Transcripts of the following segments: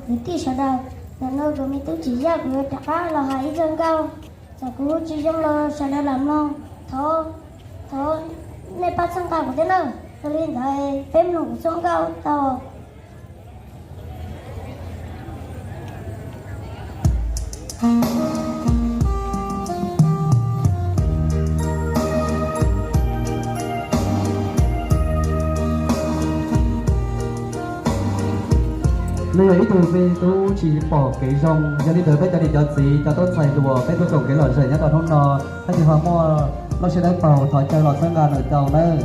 Kwv tij sawv daws, ntawm no kuv me tub Tsim Yaj kuv yuav rov qab los hais ib zaj nkauj. Txawm kuv tsis zoo los sawv daws lam mloog, thov, thov nej pab txhawb nqa kuv thiab nawb. Yog li ntawd peb mloog kuv txoj nkauj tau. Nej yog ib tug me tub tsis pom kev zoo, yog li ntawd peb cov niam cov txiv cov tub ntxhais hluas peb tuaj koom kev lom zem nyob rau hnub no, hais tias ho muaj lub siab dawb paug thov caw los txhawb nqa nws tau nawb.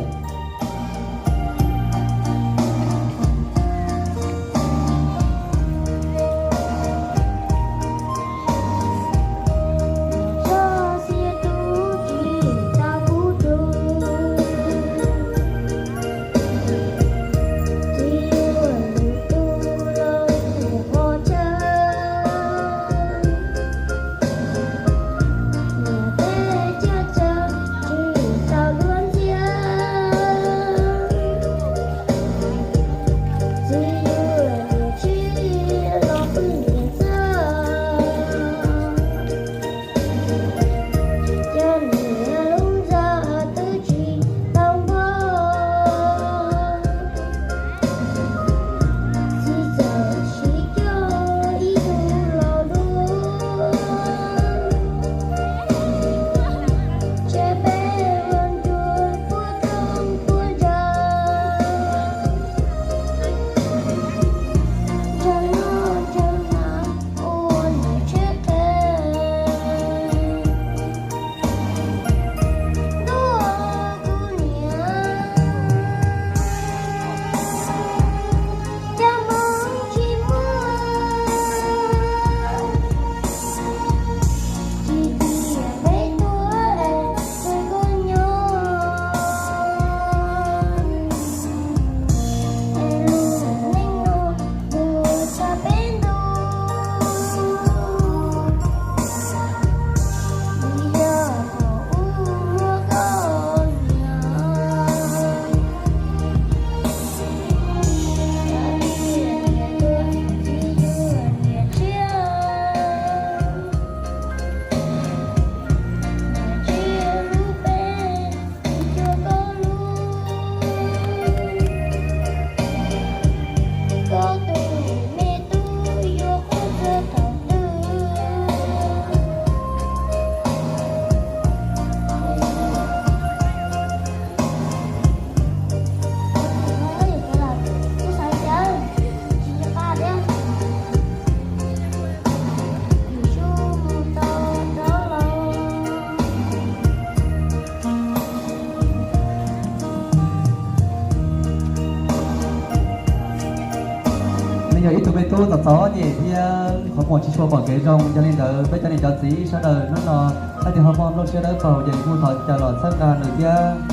Nws yog ib tug me tub txom txom nyem thiab qhov muag tsis tshua pom kev zoo, yog li ntawd peb cov niam cov txiv sawv daws hnub no hais tias ho muaj lub siab dawb paug ces kuj thov caw los txhawb nqa nws thiab.